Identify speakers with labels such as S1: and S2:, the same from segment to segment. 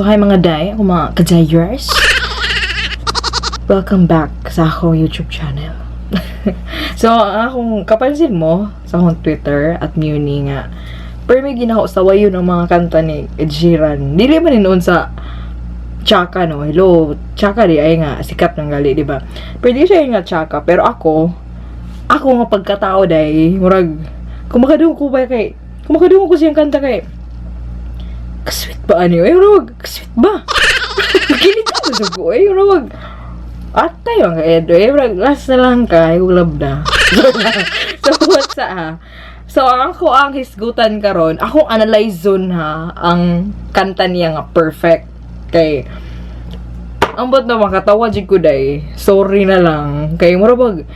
S1: So, hi mga day, ako mga kadayers. Welcome back sa akong YouTube channel. So, ang akong kapansin mo sa akong Twitter at Muni nga, pero may ginako sa wayon ang mga kanta ni Ed Sheeran. Dili man noon sa Chaka, no? Hello, Chaka di ay nga, sikat ng gali, di ba? Pero di siya nga Chaka, pero ako, ako nga pagkatao day, murag, kumakadungog ko ba kay, kumakadungog ko siyang kanta kay, kasweet ba ani? Ay, murag, kasweet ba? Kinita ko sa ko, ay, murag, atay mga Edo, eh, murag, last na lang ka, ay, love na. So, what's ha? So, ako ang hisgutan karon, akong analyze zone ha, ang kanta niya nga perfect. Kay, ang ba't na makatawa jud ko day, sorry na lang. Kay, mura bag,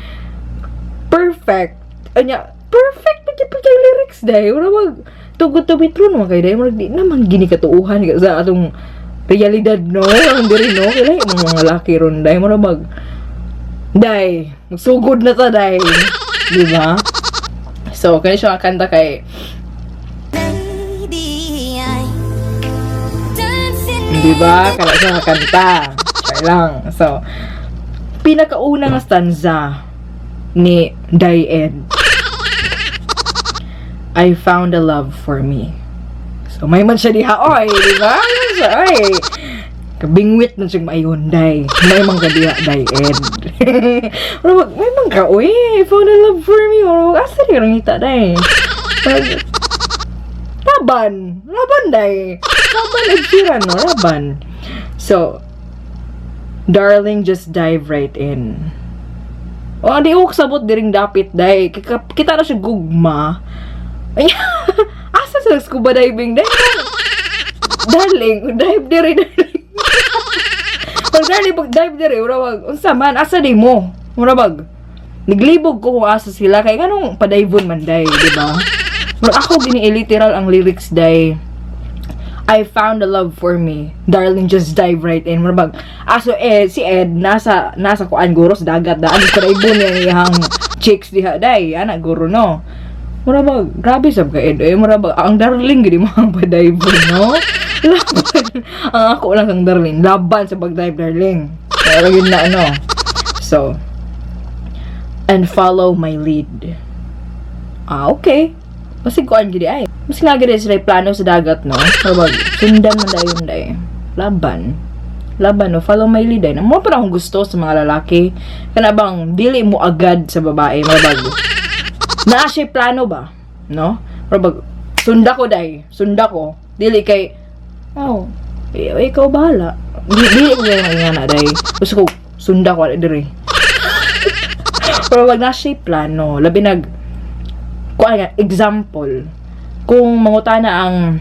S1: perfect. Anya, perfect na jud kay lyrics day. Mura bag, too good to be true naman kay day. Mura di naman gini katuuhan sa atong realidad, no? Ang diri, no? Kailan yung mga laki ron, day. Mura bag, day, magsugod na ta, day. Di ba? So, kani siya ang kanta kay,
S2: Maybe I'm dancing
S1: di ba? Kana siya nga kanta. Try lang. So, pinakauna nga stanza ni Day Ed. "I found a love for me." So, may man siya diha, oy, di ba? May man siya, oy. Kabingwit man siya maayon, day. May man ka diha, Day Ed. Pero, may man ka, oy, "I found a love for me." Pero, asa di ka nangita, day? Laban. Laban, day. Laban, Ed Sheeran, no? Laban. So, "Darling, just dive right in." O, di ko sabot diring dapit, day. Kita na siya gugma. Ay, asa sa scuba diving, day? Darling, dive diri, darling. Pag darling, pag dive diri, mura bag, unsa man, asa di mo? Mura bag, naglibog ko kung asa sila, kay ganong padayvon man, day, di ba? Mura ako gini-literal ang lyrics, day. "I found a love for me. Darling, just dive right in." Mura bag, aso Ed, si Ed, nasa kuan guro sa dagat daan, padayvon niya iyang chicks diha, day. Ana, guro, no? Mura bag, grabe sab ka Ed. Eh, mura bag, ang darling, gini mo ang padayvon, no? Laban. Ang ako lang kang darling. Laban sa pag-dive, darling. Pero yun na, ano. So, "And follow my lead." Ah, okay. Masig kuan gidi ay. Mas nga gidi sila plano sa dagat, no? Mura bag, sundan man dayon day. Laban. Laban, no? "Follow my lead" ay. Mo pa akong gusto sa mga lalaki. Kana bang, dili mo agad sa babae. Mura bag, naa siya plano ba? No? Mura bag, sunda ko day. Sunda ko. Dili kay, oh, eh, ikaw bahala. Dili ko ganyan nga na day. Gusto ko, sunda ko diri. Pero wag na siya plano. Labi nag, kuan nga, example, kung mangutana ang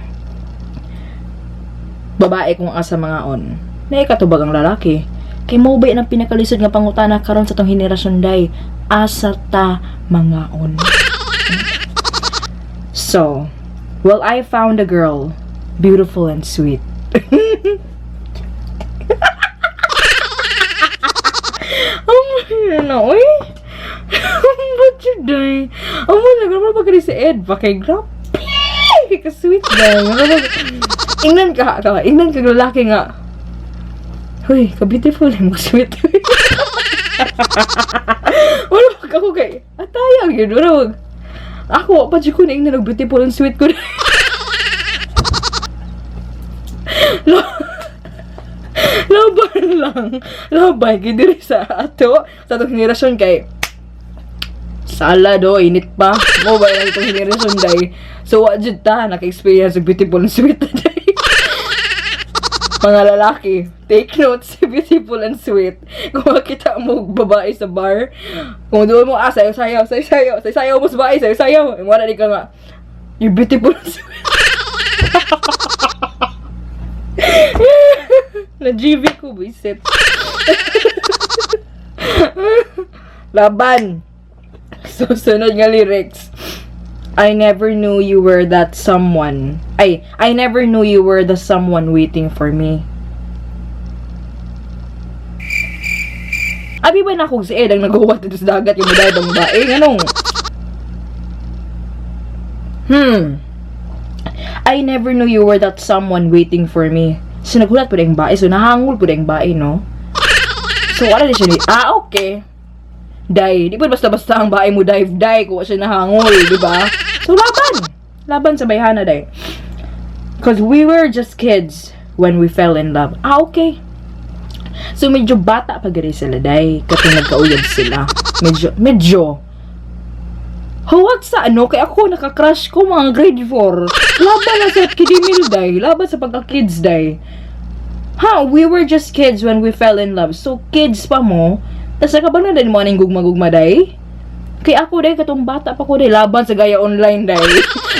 S1: babae kung asa mga on, na ikatubag ang lalaki. Kay mo ba ang pinakalisod nga pangutana karon sa tong henerasyon day, asa ta mangaon? So, "Well, I found a girl, beautiful and sweet." Oh my na, oy. What you doing? Oh my God, ba si Ed? Pa kay grabe. Kay ka-sweet ba? Ingnan ka, ka, ingnan ka lalaki nga. Huy, ka-beautiful mo sweet. Wala ba ako kay ataya yun, wala wag. Ako, pa ko na ingnan og beautiful and sweet ko. Laban lang. Laban kay diri sa ato, sa atong henerasyon kay sala do, init pa. Mo ba lang itong henerasyon day. So, wa jud ta naka-experience og beautiful and sweet day. Mga lalaki, take notes, beautiful and sweet. Kung makita mo babae sa bar, kung doon mo, ah, sayo, sayo, sayo, sayo, sayo, sayo mo sa babae, sayo, sayo. Wala di ka nga, "You're beautiful and sweet." Na GV ko, bisit. Laban. So, sunod nga lyrics. "I never knew you were that someone." Ay, "I never knew you were the someone waiting for me." Abi ba na akong si Ed ang nag-uwat dito sa dagat yung muday bang babae? Anong? "I never knew you were that someone waiting for me." So naghulat pud ang bae. So nahangol pud ang bae, no? So wala di siya ni, ah, okay. Day, di pa basta-basta ang bae mo dive day kung wa siya nahangol, di ba? So laban. Laban sa bayhana, day. 'Cause we were just kids when we fell in love. Ah, okay. So medyo bata pa gani sila, day. Katong nagkauyab sila. Medyo, medyo. Huwag sa ano, kay ako naka-crush ko mga grade 4. Laban na sa kidimil, day. Laban sa pagka-kids, day. Ha, we were just kids when we fell in love. So, kids pa mo. Tapos nakabalo na din mo aning gugma-gugma, day. Kay ako, day, katong bata pa ko, day, laban sa Gaya Online, day.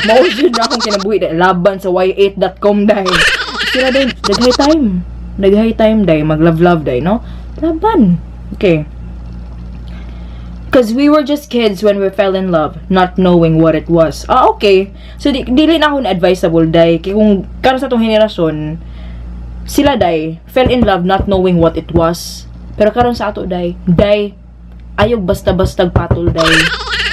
S1: Mao jud na akong kinabuhi, day. Laban sa y8.com, day. Sila, day, naghay time. Naghay time, day. Mag-love-love, day, no? Laban. Okay. 'Cause we were just kids when we fell in love, not knowing what it was. Ah, okay. So, dili na ako na-advisable, day. Kay kung karon sa atong henerasyon, sila, day, fell in love not knowing what it was. Pero karon sa ato, day, day, ayog basta-basta patol, day.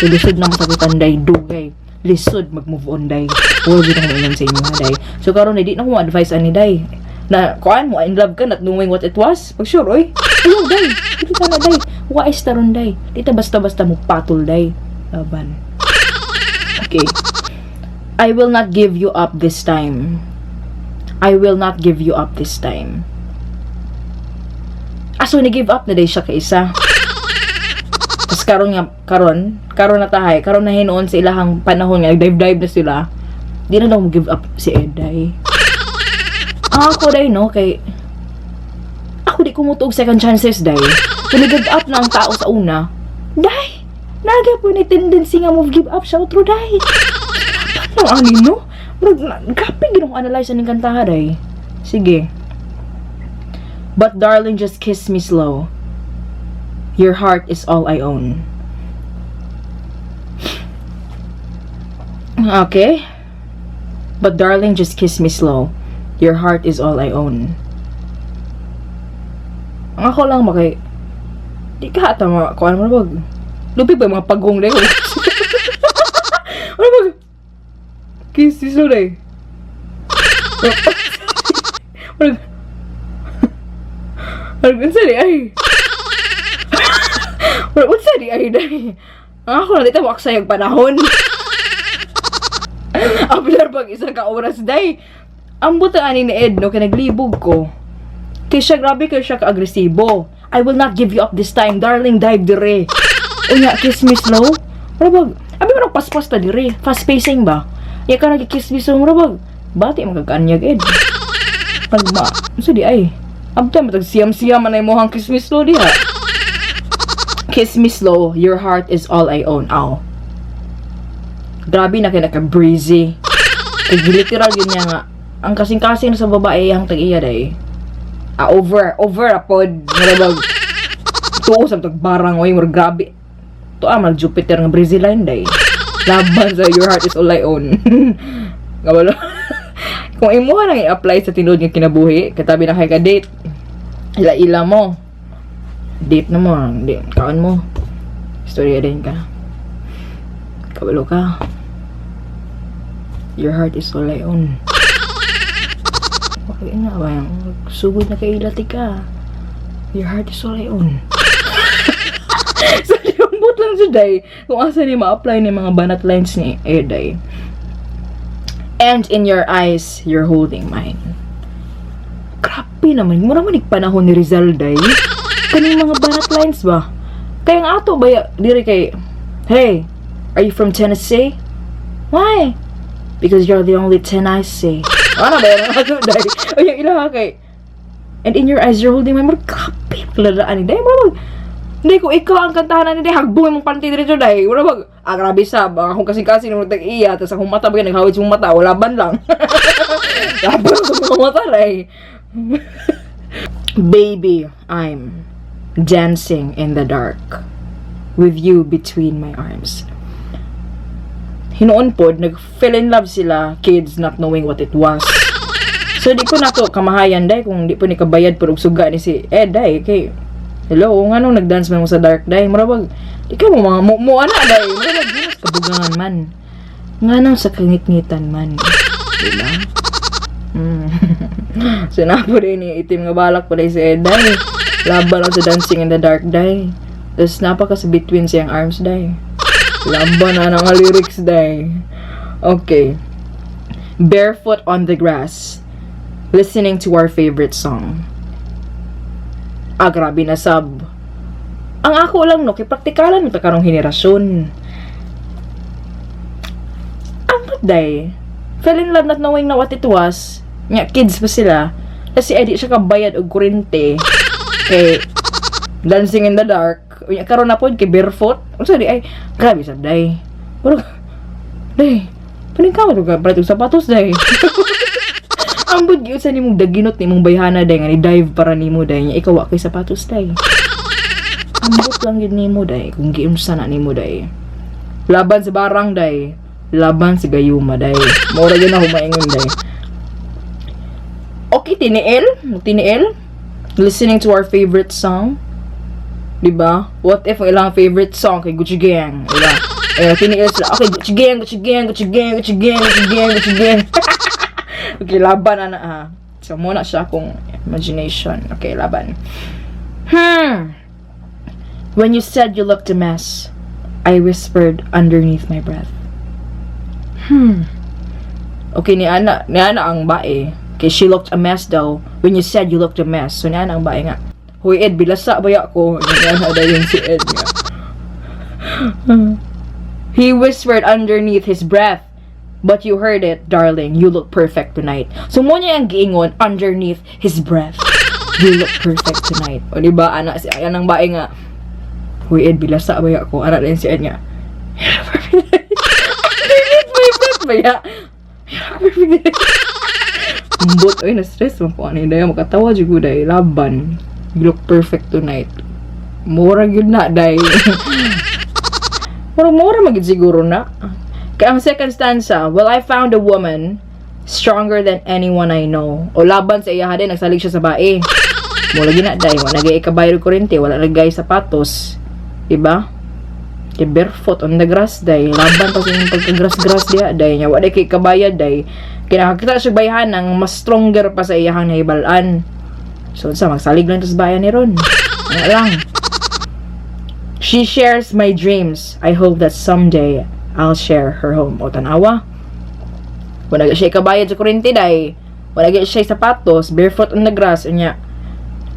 S1: Kay lisod na masakitan, day, dugay. Lisod mag-move on, day. Wala jud akong ingon sa inyo, ha, day. So karon di na ko advice ani, day. Na kuan mo in love ka not knowing what it was. Pag sure, oy. Ayaw, day. Dili ta na, day. Wais ta ron, day. Di ta basta-basta mo patol, day. Laban. Okay. I will not give you up this time. I will not give you up this time. Ah, so ni-give up na day siya kay isa. Tapos karon nga, karon, karon na tahay, karon na hinuon sa ilahang panahon nga, dive-dive na sila. Di na daw mo give up si Ed, day. Ah, ako, day, no, kay, ako di ko mutuog second chances, day. Kung give up na ang tao sa una, day, naga po ni tendency nga mo give up siya otro, day. Dapat lang ani, no? Murag, grabe ginong analyze aning kantaha, day. Sige. But darling, just kiss me slow. Your heart is all I own. Okay. But darling, just kiss me slow. Your heart is all I own. Ang ako lang makay di ka ata ma kuan mo bag. Lupi ba yung mga pagong day? Ano ba? Kiss me slow, day. Murag Murag unsa di ay? Murag unsa di ay, day? Ang ako na dito mo aksayag panahon. After pag isa ka oras, day. Ambot ang ani ni Ed, no, kay naglibog ko. Kay siya, grabe kay siya ka-agresibo. "I will not give you up this time, darling, dive dire. Unya, kiss me slow." Murag, abi mo paspas ta dire. Fast pacing ba? Ya ka nag-kiss me slow, murag, bati magkakaanyag, Ed. Pag ma, unsa di ay? Abta matag siyam-siyam man ay mohang kiss me slow diha. Kiss me slow, your heart is all I own. Aw. Grabe na kay naka-breezy. Kay literal yun niya nga. Ang kasing-kasing sa babae ang tag-iya, day. Ah, over, over apod. Murag tuo sa tag barang oy, murag grabe. To ah, mag Jupiter nga breezy line, day. Laban sa "Your heart is all I own." Nga wala. Kung imuha nang i-apply sa tinuod nga kinabuhi, katabi na kay ka date. Ila-ila mo. Date na mo, di, kaon mo. Istorya din ka. Kabalo ka. Your heart is all I own. Okay na ba yung sugod na kay ilati ka. Your heart is all I own. So, ambot lang siya, day. Kung asa ni ma-apply ni mga banat lines ni Ed, day. And in your eyes, you're holding mine. Grabe naman. Mura man panahon ni Rizal, day. Kaning mga banat lines ba? Kaya ang ato ba, diri kay, "Hey, are you from Tennessee? Why? Because you're the only 10 I see." Ano ba yan ang ato, day? O yung ilaha kay, "And in your eyes, you're holding mine." Mura, grabe. Kaladaan ni day. Mura mag, hindi ko ikaw ang kantahan ni day. Hagbong mong panty dito, day. Mura mag, ah, grabe sa, akong kasing-kasing ng tag-iya. Tapos akong mata ba, naghawid sa mong mata. Wala ban lang. Laban sa mga mata, day. Baby, I'm dancing in the dark with you between my arms. Hinuon pod, nag-fell in love sila, kids, not knowing what it was. So, di ko na to kamahayan, day, kung di po ni kabayad pero og suga ni si Ed, day, kay, hello, nga nung nag-dance man mo sa dark, day, murabag, di ka mo mga mo ana, day, murabag, mas kabugangan man. Nga nang sa kangit-ngitan man. Diba? So napo din ni itim nga balak pa si Ed, day. Laban lang sa Dancing in the Dark, day. Tapos napaka sa between siyang arms, day. Laban na nga lyrics, day. Okay. Barefoot on the grass, listening to our favorite song. Ah, grabe na sab. Ang ako lang, no, kay praktikalan mo ta karong henerasyon. Ambot, day. Fell in love not knowing na what it was. Nga, kids pa sila. Kasi di siya kabayad og kurente. Kay Dancing in the Dark. Unya karon na pod kay barefoot. Unsa di ay grabe sab, day. Pero day, paningkamot og palit og sapatos, day. Ambot gyud sa nimong daginot nimong bayhana, day, nga ni dive para nimo, day, nya ikaw wa kay sapatos, day. Ambot lang gyud nimo, day, kung giunsa na nimo, day. Laban sa barang, day. Laban sa gayuma, day. Mora gyud na humaingon, day. Okay, tiniil, tiniil. Listening to our favorite song. Diba? What if ang ilang favorite song kay Gucci Gang? Diba? Eh, tiniil sila. Okay, Gucci Gang, Gucci Gang, Gucci Gang, Gucci Gang, Gucci Gang, Gucci Gang. Okay, laban na na ha. So, muna siya akong imagination. Okay, laban. When you said you looked a mess, I whispered underneath my breath. Okay, ni Ana ang bae. Okay, she looked a mess daw. When you said you looked a mess. So, ni Ana ang bae nga, "Huy Ed, bilasa baya ko?" Ni Ana dayon si Ed nga. He whispered underneath his breath. But you heard it, darling. You look perfect tonight. So, mo niya ang giingon underneath his breath. You look perfect tonight. O, di ba, ana, si ayan ang bae nga, "Huy Ed, bilasa baya ko?" Ana din si Ed nga, "Underneath my breath baya. You look perfect." Ambot, oy, na-stress man ko. Ano yun, makatawa, jud ko, day. Laban. You look perfect tonight. Mura gyud na, day. Mura, mura magid siguro na. Kaya ang second stanza, well, I found a woman stronger than anyone I know. O laban sa iya din, nagsalig siya sa bae. Mo lagi na, day, wala nagay ikabayad kuryente, wala nagay sapatos. Diba? Kay barefoot on the grass, day. Laban pa sa inyong pagka-grass-grass diha, day. Nya wala kay kabayad, day. Kinakakita siya bayhan ang mas stronger pa sa iyahang nahibalan. So, sa magsalig lang to sa bayan ni Ron. Nga lang. She shares my dreams. I hope that someday I'll share her home. O tanawa. Wala siya kabayad sa kuryente, day. Wala siya sapatos, barefoot on the grass unya.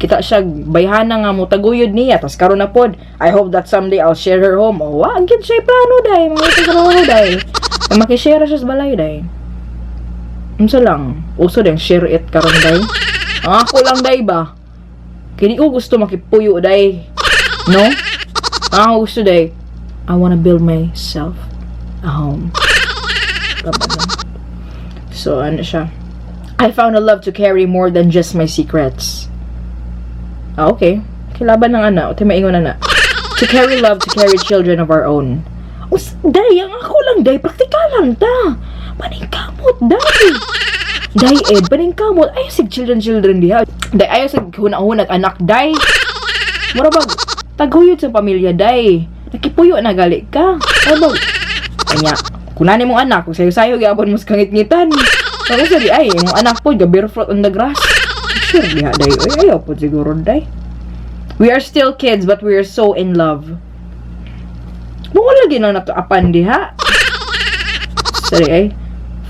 S1: Kita siya bayhana nga mo taguyod niya tas karon na pod. I hope that someday I'll share her home. O wa gyud siya plano, day. Mga trabaho, day. Ay makishare siya sa balay, day. Unsa lang, uso din share it karon, day. Ang ako lang, day, ba? Kini ko gusto makipuyo, day. No? Ang ako gusto, day. I wanna build myself a home. Laban lang. So, ano siya? I found a love to carry more than just my secrets. Ah, okay. Kilaban ng ana. O, maingon na na. To carry love, to carry children of our own. O, day, ang ako lang, day, praktikalan ta. Paningkamot, day. Day, Ed, paningkamot. Ayaw sig children, children diha. Day, ayaw sig huna-hunag anak, day. Mura bag, taguyod sa pamilya, day. Nakipuyo na gali ka. Mura bag, kanya, kunani mong anak, kung sayo-sayo, gyapon mo sa kangit-ngitan. Tapos di ay, imong anak po, ga barefoot on the grass. Sure diha, day. Uy, ayaw po siguro, day. We are still kids, but we are so in love. Bungo lagi na nato apan diha. Sorry ay.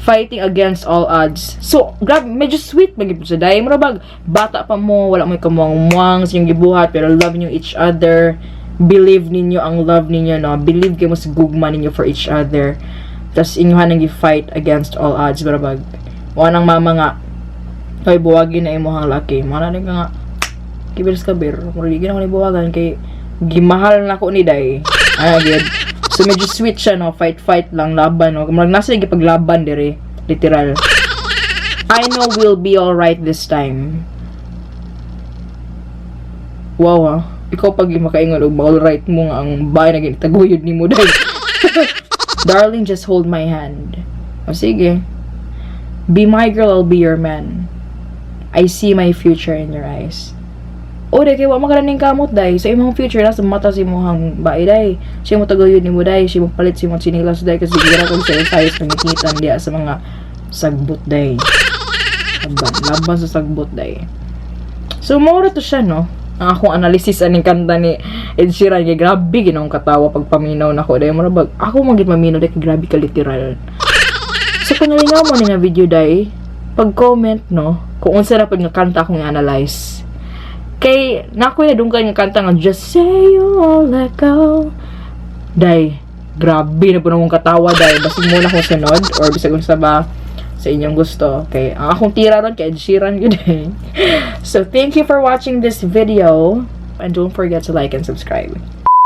S1: Fighting against all odds. So, grabe, medyo sweet magid po siya, day. Mura bag, bata pa mo, wala mo kamuang-muang sa inyong gibuhat, pero love niyo each other. Believe ninyo ang love ninyo, no? Believe kayo mo sa gugma ninyo for each other. Tapos inyuhan nang fight against all odds. Mura bag, wa nang mama nga, "Hoy, buwagin na imong laki." Mana ni ka nga, kibirs kabir. Mura di gina ko ni buwagan kay gimahal na ko ni day. Ay, gyud. So medyo sweet siya, no, fight fight lang laban, no. Murag nasa gipaglaban dire, literal. I know we'll be alright this time. Wow ah. Ikaw pag makaingon og all right mo nga ang bahay na ginitaguyod nimo, day. Darling, just hold my hand. O sige. Be my girl, I'll be your man. I see my future in your eyes. O, day, kay wa makaraning kamot, day. Sa imong future, nasa mata si imong bae, day. Siya mo tagayod nimo, day. Siya mo palit si imong tsinilas, day. Kasi gira kong sayo sayo sa pangitan diya sa mga sagbot, day. Laban, laban sa sagbot, day. So, mao to siya, no? Ang akong analysis aning kanta ni Ed Sheeran kay grabe ginoong katawa pagpaminaw nako, day. Mura bag ako man gid maminaw, day, kay grabe ka literal. So kung nalingaw mo ni nga video, day, pag-comment, no, kung unsa ra pud nga kanta akong i-analyze. Kay nakoy nadunggan nga kanta nga "Just Say You Won't Let Go." Day, grabe na po namong katawa, day. Basig mao na akong sunod or bisag unsa ba sa inyong gusto. Okay, ang akong tira ron kay Ed Sheeran gyud eh. So thank you for watching this video and don't forget to like and subscribe.